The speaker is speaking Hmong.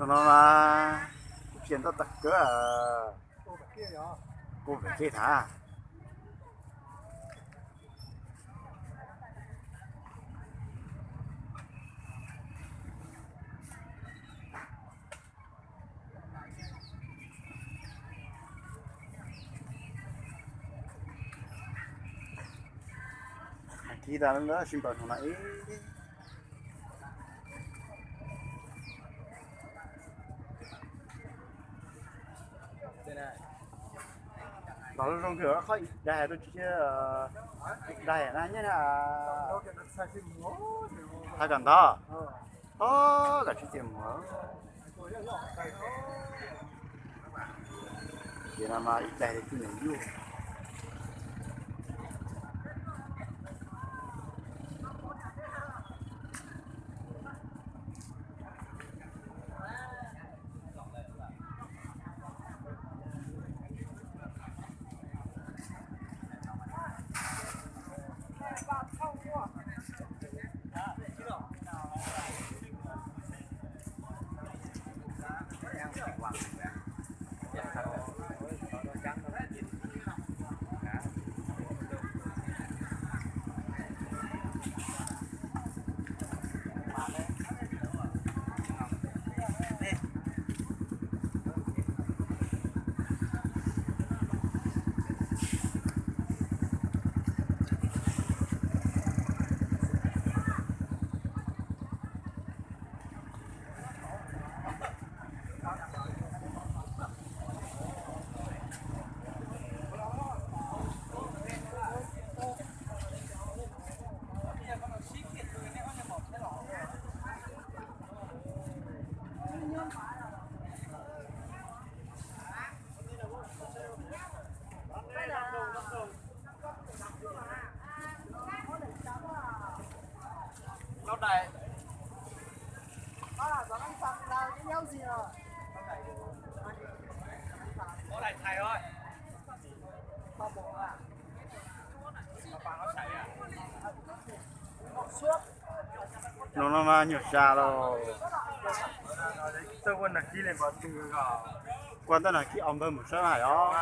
No mas kuv txias ntau tag kawg, kuv pem kej thav. Hais kiag tas nkawd sib npaws no na ib. Los zoo kawg, qhov ib daig tuaj tsis thiab, ib daig na nyob na. Hais kom ntov, o, kom tsis txias mus. Ces no mas ib daig li twb nws yuj. No no mas nyuam sas los. Kua ntawm no kib ob npawg mus saib hais os.